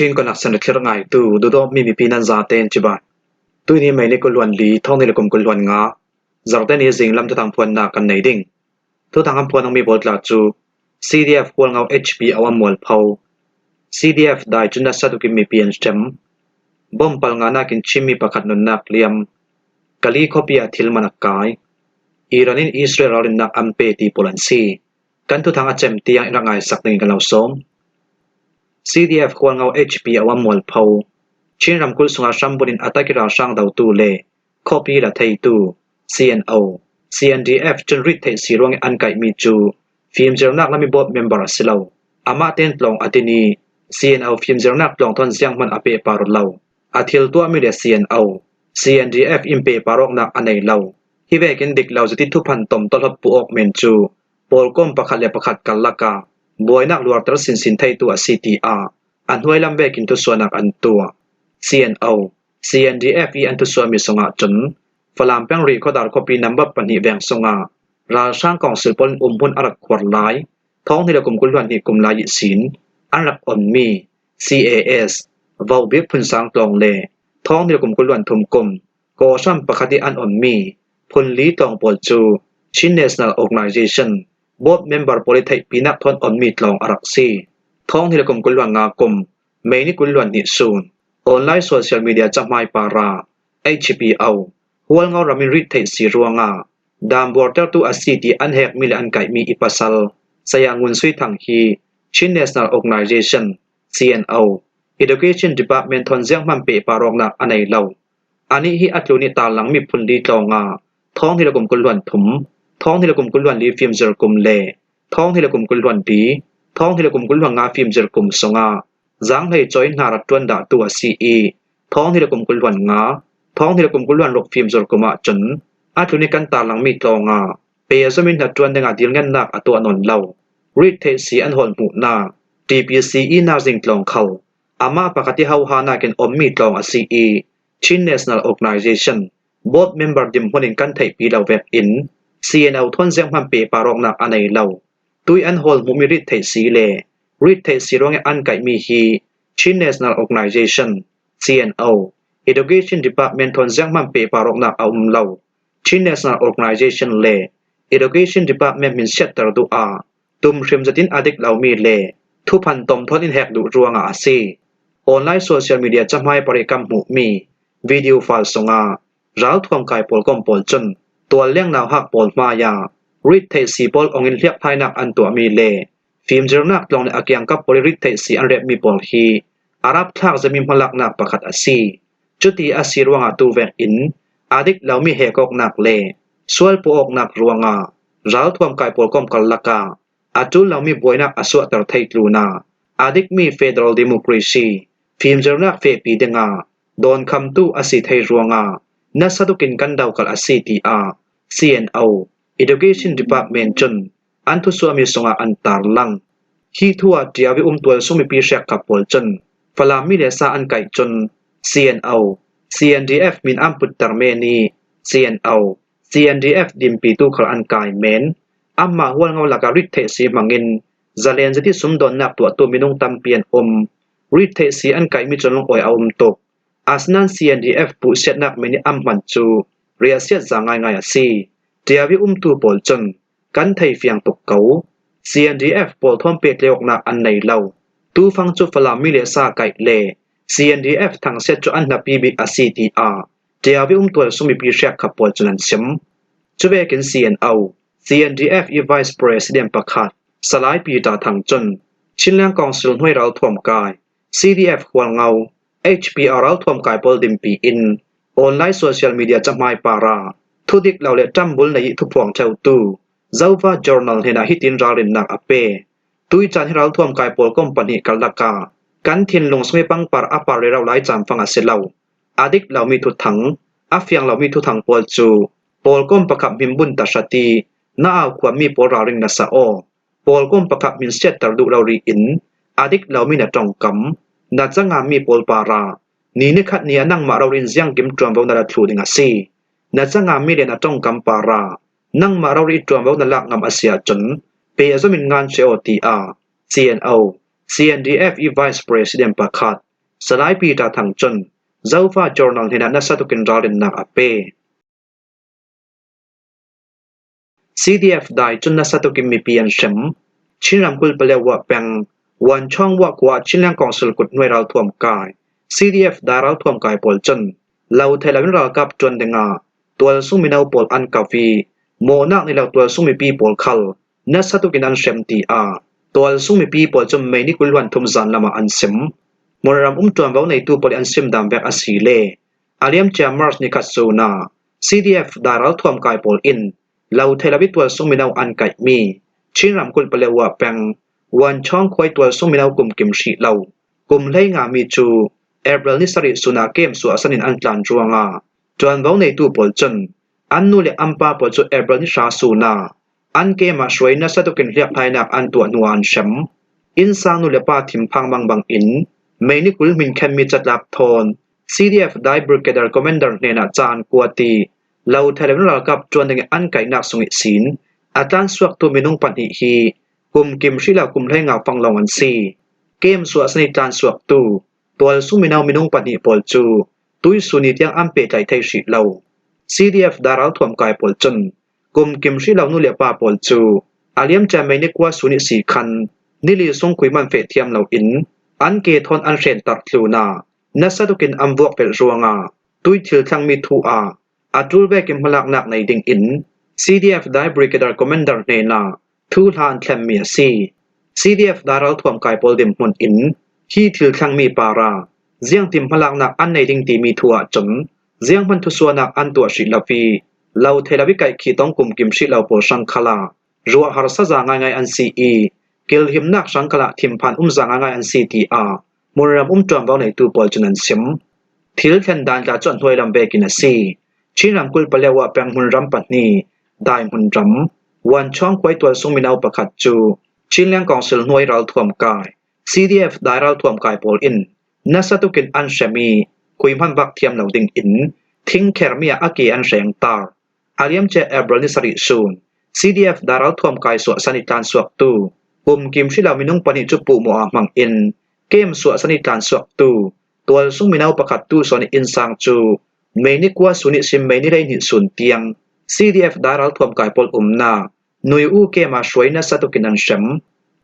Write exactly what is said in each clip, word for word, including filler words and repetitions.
Chin Connection thlir ngaitu, duhdawtmi mipi nan zaten cibai. Tuini May ni kul hluan li, thawng hnih le kum kul hluan nga, Zarhte ni zinglam thuthang phuanna kan nei ding. Thuthang a phuan mi pawl tla cu, C D F Hualngo H P O a mualpho, C D F dai cun nasa tukin mipi an hrem, bom pal nganakin Chinmi pakhat nunnak liam, Kali khuapi ah thil man a kai, Iran in Israel ralrinnak an pe ti pawl an si. Kan thuthang a cem tiang i rak ngaisak dingin kan lo sawm. C D F Hualngo H P O a mualpho, Chin ramkulh sungah hrambunin a taki ralhrang dotu le khuapi la theitu C N O, C N D F cun rit theih si ruangin an kaihmi cu fimzirnak lam i board member a si lo. Amah ten tlawng a tin i C N O fimzirnak tlawng thawn zianghman a pehpar lo. A thil tuahmi le C N O, C N D F in pehpar awknak a nei lo. Hi vekin dik lo zati thuphan tom tawlhawp puh awk men cu pawlkom pakhat le pakhat karlak ah buainak luarter sinsin theitu a si, tiah a hnuai lam vekin thusuahnak an tuah. C N O, C N D F i an thusuahmi sungah cun Falam peng Rihkhawdar khuapi number pahnih veng sungah ralhrang kawngsil pawl in umhmun a rak khuar lai, thawng hnih le kum kul hluan hnih kum lai ihsin an rak onmi C A S, Vobik Phunsang tlawng le thawng hnih le kum kul hluan thum kum Kawhram pakhat i an onmi phunli tlawng pawl cu Chin National Organization board member pawl i theihpinak thawn onmi tlawng a rak si. Thawng hnih le kum kul hluan nga kum May ni kul hluan hnih sun online social media cahmai para H P O Hualngo ram in rit theih si ruangah dam buartertu a si ti an hekmi le an kaihmi i pasal Saya Ngun Sui Thang hi Chin National Organization, C N O, Education Department thawn zianghman pehpar awknak a nei lo. Anih hi a tlun i tarlangmi phunli tlawngah thawng hnih le kum kul hluan thum, thawng hnih le kum kul hluan li fimzir kum le thawng hnih le kum kul hluan li, thawng hnih le kum kul hluan nga fimzir kum sungah Zaanghlei Cawi in hna rat ṭuan dahtu a si i, thawng hnih le kum kul hluan nga, thawng hnih le kum kul hluan ruk fimzir kum ah cun a tlun i kan tarlangmi tlawngah pehzom in hnaṭuan dingah dilngennak a tuah nawn lo. Rit theih si an hawl hmuhnak T P C i Narzing tlawng khal amah pakhat i hohanak in ommi tlawng a si i, Chin National Organization board member dinhmun in kan theihpi lo vekin C N O thawn zianghman pehpar awknak a nei lo. Tui an hawl hmuhmi rit theih si le rit theih si ruangin an kaihmi hi Chin National Organization, C N O, Education Department thawn zianghman pehpar awknak a um lo. Chin National Organization le Education Department hmin siatter duh ah tum hrim zetin a dik lomi le thuphan tom thawn in hek duh ruangah a si. Online social media cahmai par i kan hmuhmi video file sungah ralthuam kai pawlkom pawl cun tualleng nauhak pawl hmaiah rit theih si pawl ong in hliakhlainak an tuahmi le fimzirnak tlawng le a kiangkap pawl i rit theih si an repmi pawl hi a rapthlak zetmi hmalaknak pakhat a si. Cuti a si ruangah tu vekin a dik lomi hekawknak le sual puahawknak ruangah ralthuam kai pawlkom karlak ah a ṭul lomi buainak a suahter thei tlunah a dikmi federal democracy fimzirnak fehpi dingah dawnkhamtu a si thei ruangah nasa tukin kan dokalh a si, tiah C N O Education Department cun an thusuahmi sungah an tarlang. Hi thu ah ṭiau i um tualsung mipi hriakkhap pawl cun Falam mi le sa an kaih cun C N O, C N D F min an putter men i C N O, C N D F dinpitu khal an kai men. Anmah Hualngo lakah rit theih si hmangin zalen zati sumdawnnak tuahtu minung tampi an um. Rit theih si an kaihmi cun lungawi a um tuk. Asinain C N D F puhsiatnak men i an hman cu riahsiat za ngaingai a si. Ṭiau i umtu pawl cun kan thei fiang tuk ko. C N D F pawl thawn pehtlaih awknak an nei lo. Tufang cu Falam mi le sa kaih le C N D F thangsiat cu an hnapi bik a si, tiah ṭiau i um tualsung mipi hriakkhap pawl cun an sim. Cuvekin C N O, C N D F i Vice President pakhat Salai Peter Thang cun Chinland Council hnuai ralthuam kai C D F Hualngo, H P O ralthuam kai pawl dinpi in online social media cahmai parah thudik lo le ṭambul nei i thuphuang ṭheutu Zova Journal hnenah hitin ralrinnak a pe. Tui caan hi ralthuam kai pawlkom pahnih karlak ah kan thinlung sung i pangpar a par rero lai caan fang a si lo. A dik lomi thuthang, a fiang lomi thuthang pawl cu pawlkom pakhat hminbun tahrat i na au khuami pawl ralring na sa aw. Pawlkom pakhat hmin siatter duh rori in a dik lomi na ṭongkam, na cangammi pawl parah ni nikhat ni ah nangmah rori in ziangkim ṭuanvo na la thluh ding a si. Na cangammi le na ṭongkam parah nangmah rori i ṭuanvo na lak ngam a si ahcun pehzom in ngan hre aw, tiah C N O, C N D F i Vice President pakhat Salai Peter Thang cun Zofa Journal hnenah nasa tukin ralrinnak a pe. C D F dai cun nasa tukin mipi an hrem. Chin ramkulh Paletwa peng Wanchong Wah khua ah Chinland Council kut hnuai ralthuam kai, C D F dai ralthuam kai pawl cun lo thei loin ralkap ṭuan dingah tualsung mino pawl an kap i mawhnak nei lo tualsung mipi pawl khal nasa tukin an hrem, tiah tualsung mipi pawl cun May ni kul hluan thum zan lamah an sim. Hmunram um ṭuanvo neitu pawl i an sim dan vek a si le a liamcia March ni khat sun ah C D F dai ralthuam kai pawl in lo thei lo i tualsung mino an kaihmi Chin ramkulh Paletwa peng Wanchong khua i tualsung mino kum kim hrih lo kum hleinga mi cu April ni sarih sun ah kem suahsan in an tlan ruangah ṭuanvo neitu pawl cun an nu le an pa pawl cu April ni hra sun ah an kem ah hruai nasa tukin hliakhlainak an tuah hnu ah an hrem. Innsang nu le pa thimphang mangbang in May ni kul hmin khenmi catlap thawn C D F dai Brigadier Commander hnenah ca an kuat i lo thei loin ralkap ṭuan dingin an kaihnak sung ihsin a tlansuaktu minung pahnih hi kum kim hrih lo kum hleinga fanglawng an si. Kem suahsan i tlansuaktu tualsung mino minung pahnih pawl cu tuisun ni tiang an pehtlaih thei hrih lo. C D F dai ralthuam kai pawl cun kum kim hrih lo nu le pa pawl cu a liamcia May ni kua sun ihsi khan nili sung khui hman feh thiam loin an ke thawn an hrenter tlun ah nasa tukin an vuak velh ruangah tui thil thlengmi thu ah a ṭul vekin hmalaknak nei dingin C D F dai Brigadier Commander hnenah thuhla an thlenmi a si. C D F dai ralthuam kai pawl dinhmun in hi thil thlengmi parah ziangtin hmalaknak an nei ding timi thu ahcun zianghman thusuahnak an tuah hrih lo i lo thei lo i kaihkhih tong kum kim hrih lo pawl hrang khalah ruah harsa za ngaingai an si i kilhimnak hrang khalah thinphan um za ngaingai an si, tiah hmunram um ṭuanvo neitu pawl cun an sim. Thil thlen dan tla cu a hnuai lam vekin a si. Chin ramkulh Paletwa peng hmunram pahnih dai hmunram Wanchong khua i tualsung mino pakhat cu Chinland Council hnuai ralthuam kai, C D F dai ralthuam kai pawl in nasa tukin an hrem i khui hman vak thiam lo dingin thingkhermi ah a ke an hrengter. A liamcia April ni sarih sun C D F dai ralthuam kai suahsan i tlansuaktu kum kim hrih lo minung pahnih cu puhmawh ah hmang in kem suahsan i tlansuaktu tualsung mino pakhat tu sawn i innsang cu May ni kua sun ihsin May ni hleihnih sun tiang C D F dai ralthuam kai pawl umnak Nui U kem ah hruai nasa tukin an hrem.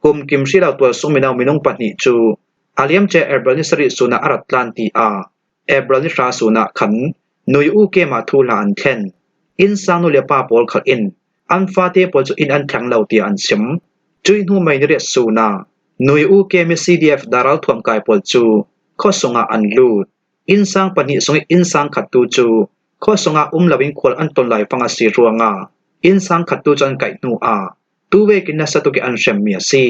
Kum kim hrih lo tualsung mino minung pahnih cu a liamcia April ni sarih sun ah a rat tlan, tiah April ni hra sun ah khan Nui U kem ah thuhla an thlen. Innsang nu le pa pawl khal in an fate pawl cu inn an thleng lo, tiah an sim. Cuih hnu May ni riat sun ah Nui U kem i C D F dai ralthuam kai pawl cu khuasung ah an lut. Innsang pahnih sung i innsang khat tu cu khuasung ah um loin khual an ton laifang a si ruangah innsang khat tu cu an kaih hnu ah tu vekin nasa tuk i an hremmi a si.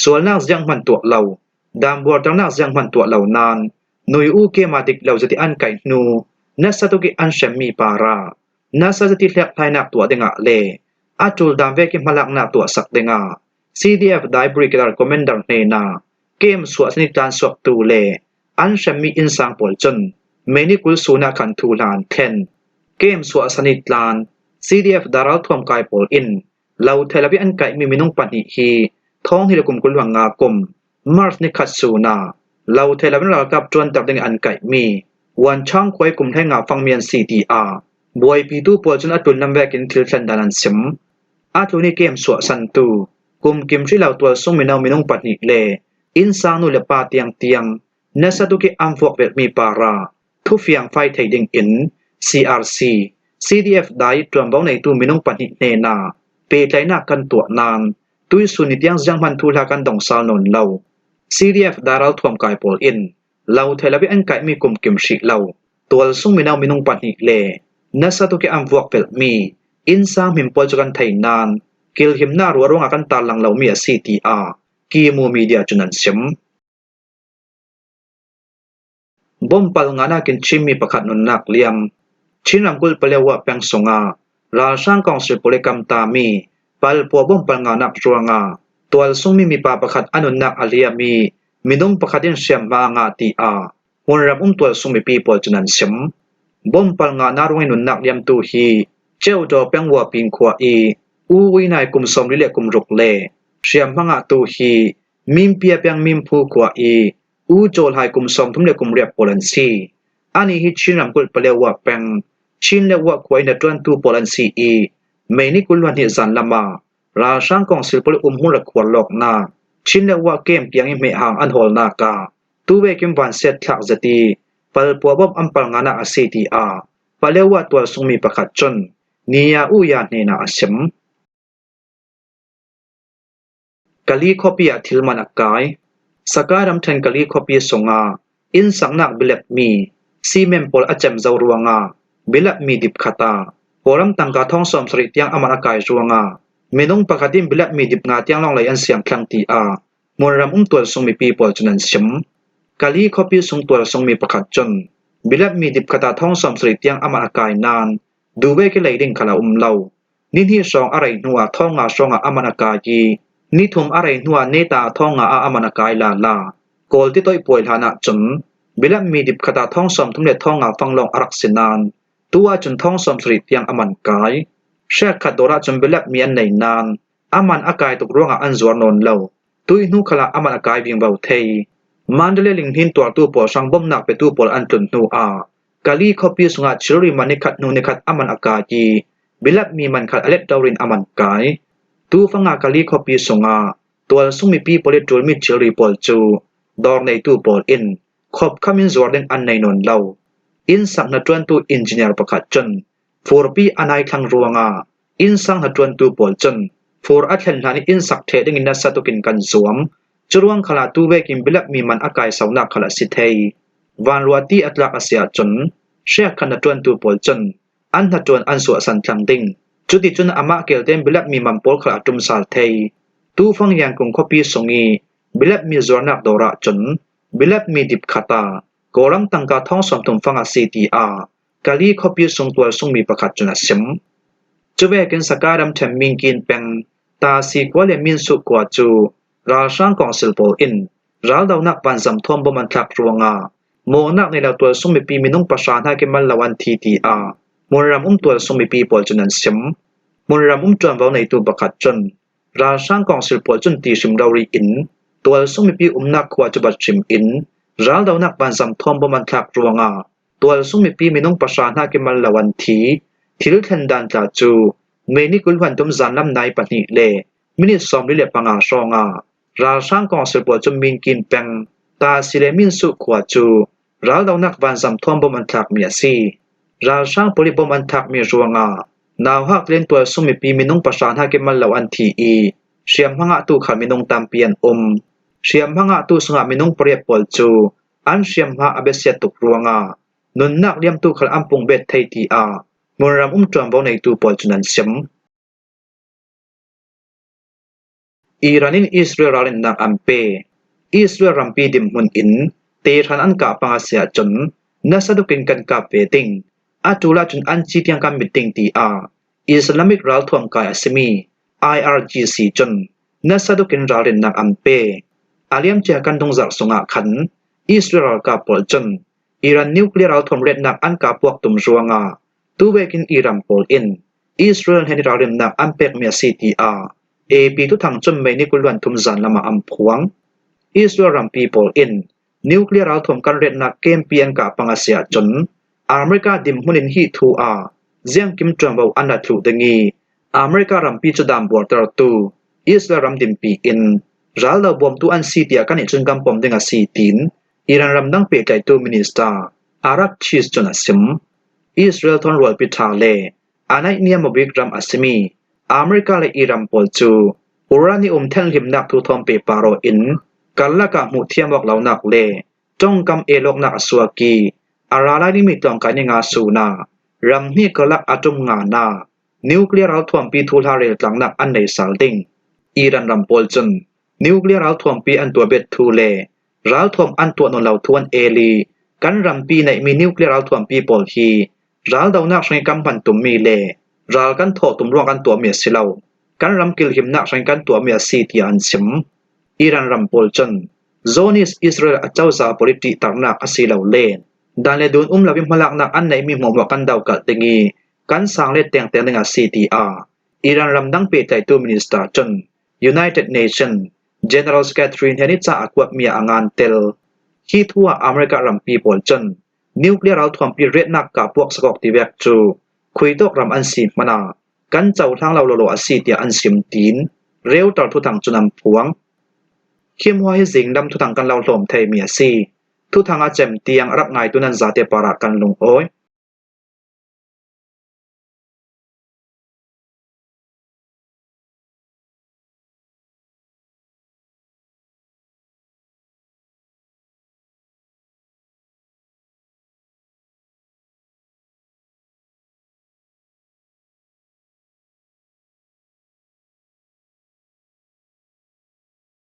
Sualnak zianghman tuah lo, dan buarternak zianghman tuah lo nain Nui U kem ah dik lo zet i an kaih hnu nasa tuk i an hremmi parah nasa zet i hliakhlainak tuah dingah le a ṭul dan vekin hmalaknak tuahsak dingah C D F dai Brigadier Commander hnenah kem suahsan i tlansuaktu le an hremmi innsang pawl cun May ni kul sun ah khan thuhla an thlen. Kem suahsan i tlan C D F dai ralthuam kai pawl in lo thei lo i an kaihmi minung pahnih hi thawng hnih le kum kul hluan nga kum March ni khat sun ah lo thei lo in ralkap ṭuanter ding i an kaihmi Wanchong khua i kum hleinga fangmi an si, tiah buaipitu pawl cun a tlunlam vekin thil thlen dan an sim. A tlun i kem suahsantu kum kim hrih lo tualsung mino minung pahnih le innsang nu le pa tiangtiang nasa tuk i an vuak velhmi parah thufiang fai thei dingin C R C, C D F dai ṭuanvo neitu minung pahnih hnenah pehtlaihnak kan tuah nain tuisun ni tiang zianghman thuhla kan dong sal nawn lo. C D F dai ralthuam kai pawl in lo thei lo i an kaihmi kum kim hrih lo tualsung mino minung pahnih le nasa tuk i an vuak velhmi innsang hmin pawl cu kan thei nain kilhimnak ruah ruangah kan tarlang lomi a si, tiah Kimu Media cun an sim. Bom palnganak in Chinmi pakhat nunnak liam. Chin ramkulh Paletwa peng sungah ralhrang kawngsil pawl i kamtami palpua bom palnganak ruangah tualsungmi mipa pakhat a nunnak a liam i minung pakhat in hriamhma a ngah, tiah hmunram um tualsung mipi pawl cun an sim. Bom palnganak ruang i nunnak liamtu hi Ceudaw peng Waping khua i U Uinai kum sawmli le kum ruk le hriamhma ngahtu hi Minpia peng Minphu khua i U Cawlhai kum sawmthum le kum riat pawl an si. Anih hi Chin ramkulh Paletwa peng, Chin Letwa khua inn a ṭuantu pawl an si i, May ni kul hluan hnih zan lama ralhrang kawngsil pawl i umhmun rakhuar lawknak Chin Letwa kem kiang i hmehhang an hawlnak ah tuvekin vansiat thlak zet i, palpua bawm an palnganak a si, tiah Paletwa tualsungmi pakhat cun Nia Uya hnenah a sim. Kali khuapi ah thil man a kai. Sakai ramṭhen Kali khuapi sungah innsaknak bilepmi, cement pawl a cem zo ruangah bilepmi dipkhat ah Kawlram tangka thawng sawmsarih tiang a man a kai ruangah minung pakhat in bilepmi dipnga tiang lawnglei an siang thlang, tiah hmunram um tualsung mipi pawl cun an sim. Kali khuapi sung tualsungmi pakhat cun bilepmi dipkhat ah thawng sawmsarih tiang a man a kai nain duhvek i lei ding khal a um lo. Ni hnih hrawng a rei hnuah thawng nga hrawngah a man a kai i, ni thum a rei hnuah neta ah thawng nga ah a man a kai lala. Kawl titawih puai hlan ahcun bilepmi dipkhat ah thawng sawmthum le thawng nga fanglawng a rak si nain tu ahcun thawng sawmsarih tiang a man kai. Hrekkhat dawr ahcun bilepmi an nei nain a man a kai tuk ruangah an zuar nawn lo. Tuih hnu khalah a man a kai vingvo thei. Mandalay linghnin tuartu pawl hrang bomnak petu pawl an tlun hnuah Kali khuapi sungah thilri man nikhat hnu nikhat a man a kai i, bilepmi man khat a let dorin a man kai. Tufanga Kali khuapi sungah tualsung mipi pawl i ṭulmi thilri pawl cu dawr neitu pawl in khopkham in zuar ding an nei nawn lo. Innsak hnaṭuantu engineer pakhat cun furpi a nai thlang ruangah innsang hnaṭuantu pawl cun fur a thlen hlan i innsak ṭheh dingin nasa tukin kan zuam. Curuang khalah tuvekin bilepmi man a kaisonak khal a si thei. Vanruahti a tlak a si ahcun hrekkhat hnaṭuantu pawl cun an hnaṭuan an suahsan thlang ding. Cuticun amah kelte in bilepmi man pawl khal a ṭum sal thei. Tufang Yangon khuapi sung i bilepmi zuarnak dawr ahcun bilepmi dipkhat ah Kawlram tangka thawng sawmthum fang a si, tiah Kali khuapi sung tualsungmi pakhat cun a sim. Cuvekin Sakai ramṭhen Minkin peng Tasi khua le Minsu khua cu ralhrang kawngsil pawl in raldonak vanzam thawn bom an thlak ruangah mawhnak nei lo tualsung mipi minung pahra hnak i mal lo an thi, tiah hmunram um tualsung mipi pawl cun an sim. Hmunram um ṭuanvo neitu pakhat cun ralhrang kawngsil pawl cun ti hrim rori in tualsung mipi umnak khua cu bat hrim in raldonak vanzam thawn bom an thlak ruangah tualsung mipi minung pahra hnak i mal lo an thi. Thil thlen dan tla cu May ni kul hluan thum zanlam nai pahnih le minit sawmli le panga hrawngah ralhrang kawngsil pawl cun Minkin peng Tasi le Minsu khua cu raldonak vanzam thawn bom an thlakmi a si. Ralhrang pawl i bom an thlakmi ruangah nauhak len tualsung mipi minung pahra hnak i mal lo an thi i, hriamhma ngahtu khal minung tampi an um. Hriamhma ngahtu sungah minung pariat pawl cu an hriamhma a biasiat tuk ruangah nunnak liamtu khal an pung bet thei, tiah hmunram um ṭuanvo neitu pawl cun an sim. Iran in Israel ralrinnak an pe. Israel rampi dinhmun in Tehran an kah pang a si ahcun nasa tukin kan kap ve ding. A ṭul ahcun an ci tiang kan mit ding, tiah Islamic ralthuam kai a simi I R G C cun nasa tukin ralrinnak an pe. A liamcia kan dungzarh sungah khan Israel ralkap pawl cun Iran nuclear ralthuam retnak an kah puak tum ruangah tuvekin Iran pawl in Israel hnen i ralrinnak an pekmi a si, tiah A P thuthang cun May ni kul hluan thum zanlam ah an phuang. Israel rampi pawl in nuclear ralthuam kan retnak kempi an kah pang a si ahcun America dinhmun in hi thu ah ziangkim ṭuanvo an la thluh ding i, America rampi cu daan buartertu Israel ram dinpi in raldo bawmtu an si tiah kan nih cun kan pom ding a si, tiin Iran ramdang pehtlaihtu minister Arab Chiz cun a sim. Israel thawn rualpi ṭha le a naih niam a bik ram a simi America le Iran pawl cu uranium thenhlimnak thu thawn pehpar aw in karlak ah hmuh thiam awk lonak le ṭongkam el awknak a suak i, a ra lai dingmi tlawngkai ni nga sun ah ram hnih karlak a ṭum ngan ah nuclear ralthuampi thuhla reltlangnak an nei sal ding. Iran ram pawl cun nuclear ralthuampi an tuah bet thu le ralthuam an tuah nawn lo thu an el i, kan rampi neihmi nuclear ralthuampi pawl hi raldonak hrang i kan hman tummi le ral kan thawh tum ruang kan tuahmi a si lo, kan ram kilhimnak hrang i kan tuahmi a si, tiah an sim. Iran ram pawl cun Zionist Israel a cozah pawl i ṭihtarnak a si lo le dan le dun um lo i hmalaknak an neihmi hmuahhmuah kan dokalh ding i, kan sang let tengteng ding a si, tiah Iran ramdang pehtlaihtu minister cun United Nations General Secretary hnen i ca a kuatmi ah a ngan tel. Hi thu ah America rampi pawl cun nuclear ralthuampi retnak kah puaksak awk ti vek cu khuitawk ram an si hmanh ah kan cohlang lo lawlaw a si tiah an sim, tiin Reuters thuthang cun an phuang. Hi hmuah hi zinglam thuthang kan lo hlawm theimi a si. Thuthang a cem tiang rak ngaitu nan zate parah kan lungawi.